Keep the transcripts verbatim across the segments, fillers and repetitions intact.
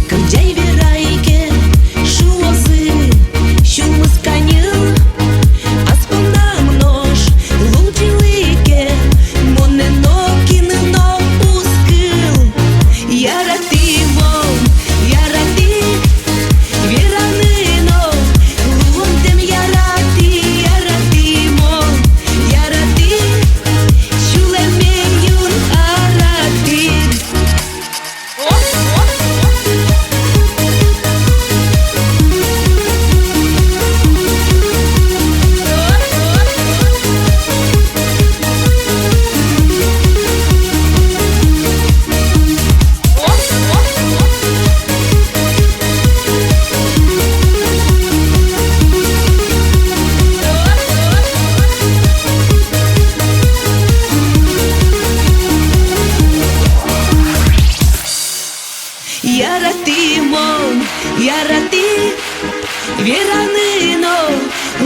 Кырӟай, верай ке, шуозы, сюлмыз каньыл. Ас поннам нош лулчилы ке, монэ нокин но уз кыл. Яратӥ мон, яратӥ, вераны но, луонтэм яратӥ, яратӥ мон, яратӥ, сюлэме юн аратӥд. Яратӥ мон, яратӥ, вераны но,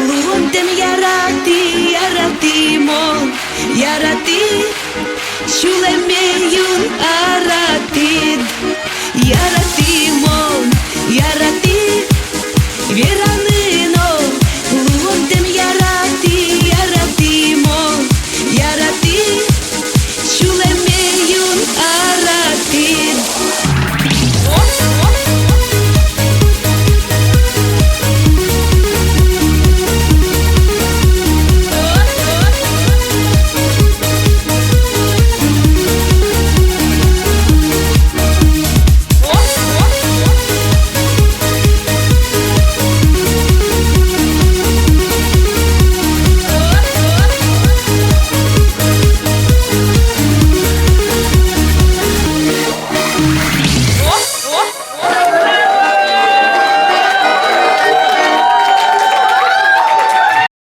луонтэм яратӥ, яратӥ мон, яратӥ, сюлэме юн аратӥд.